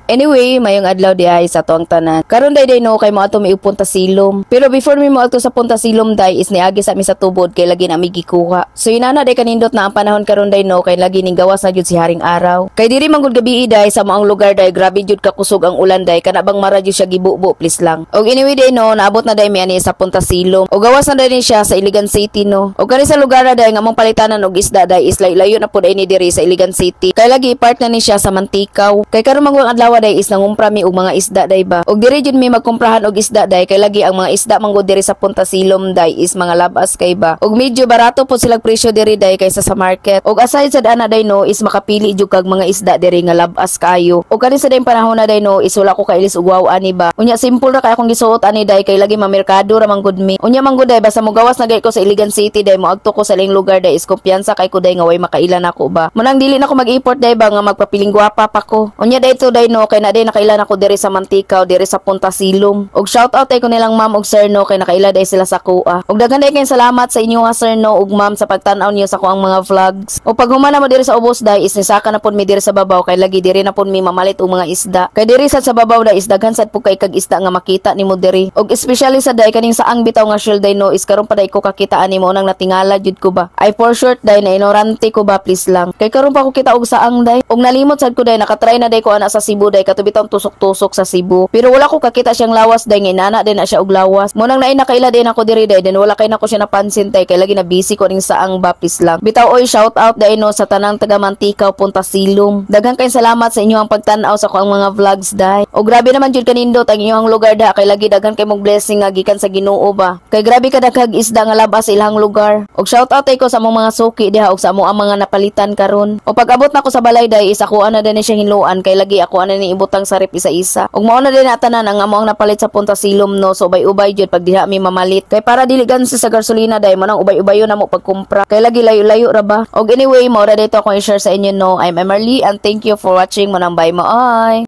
Anyway, maayong adlaw diay sa atoang tanan. Karon day day no, kay moadto mi og Punta Silom. Pero before mi moadto sa Punta Silom day is niagi sa mi sa tubod kay lagi na mi gikuha. So inana day kanindot na ang panahon karon day no, kay lagi ning gawas na jud si Haring Araw. Kay diri man gud gabii day sa among lugar day, grabe jud kakusog ang ulan day, kana bang mara jud siya gibubo, please lang. Og anyway day no, naabot na day mi ani sa Punta Silom. Og gawas na day ni siya sa Iligan City no. Og kani sa lugar na day nga among palitanan og isda day is layo na pud ay ni diri sa Iligan City. Kay lagi part na ni siya sa Mantikaw. Kay karon man adlaw day is nangumpra mi og mga isda day ba. Og diri jud mi magkumprahan og isda day, kay lagi ang mga isda man gud diri sa Punta Silom day is mga labas kay ba. Og medyo barato po silang presyo diri day kaysa sa market. Og aside sa ana day no, is makapili jud kag mga isda diri nga labas kayo. Og kani sa dayong panahon na day no, is wala ko kailis og wow ani ba. Unya simple ra kay akong gisuot ani day, kay lagi mamerkado ra man gud mi. Unya man gud day, basta mogawas na gay ko sa Iligan City day, moadto ko sa laing lugar day is kumpiyansa kay ko day nga way makaila nako ba. Munang dili na ko mag-import day ba nga magpapiling gwapa pa ko. Unya day to day no, kay na day nakaila nako diri sa Mantikaw, diri sa Punta Silom. Og shout out ay ko nilang ma'am og sir no, kay nakaila day sila sa kuha. Og daghan day kayong salamat sa inyo nga sir no ug ma'am sa pagtan-aw niyo sa kuang mga vlogs. O pag human na mo diri sa ubos day is nisaka na pud mi diri sa babaw, kay lagi diri na pud mi mamalit og mga isda. Kay diri sad sa babaw day is daghan sad pud kay kag isda nga makita nimo diri. Og especially sa day kaning saang bitaw nga shell day no, is karon pa day ko kakita ani mo nang natingala jud ko ba. Ay, for short day na ignorante ko ba, please lang. Kay karon pa ko kita og saang day. Og nalimot sad ko day, nakatry na day ko ana sa Cebu day, kato bitawng tusok-tusok sa Cebu. Pero wala ko kakita siyang lawas day nga inana din na siya og lawas. Munang naay nakaila din ako diri day, then wala kay nako siya napansin day, kay lagi na busy ko ning saang ba, please lang. Bitaw oy, shout out day no sa tanang taga Mantikaw, Punta Silom. Daghan kay salamat sa inyo ang pagtan-aw sa kuang mga vlogs day. O grabe naman jud kanindot ang inyong lugar da, kay lagi daghan kay mong blessing nga gikan sa Ginoo ba. Kay grabe ka daghag isda nga labas sa ilang lugar. Og shout out ay ko sa among mga suki diha og sa amo ang mga napalitan karon. O pag-abot na ko sa balay day is ako ana din siya hinluan, kay lagi ako ana ni ibutang sa ref isa-isa. Og mao na din na tanan ang amo ang napalit sa Punta Silom no, so ubay-ubay jud pag diha mi mamalit. Kay para dili gan sa gasolina day mo nang ubay-ubayon na mo pagkumpra. Kay lagi layo-layo ra ba. Og anyway, mao ra dito akong i-share sa inyo no. I'm Emerly and thank you for watching mo nang bye mo ay.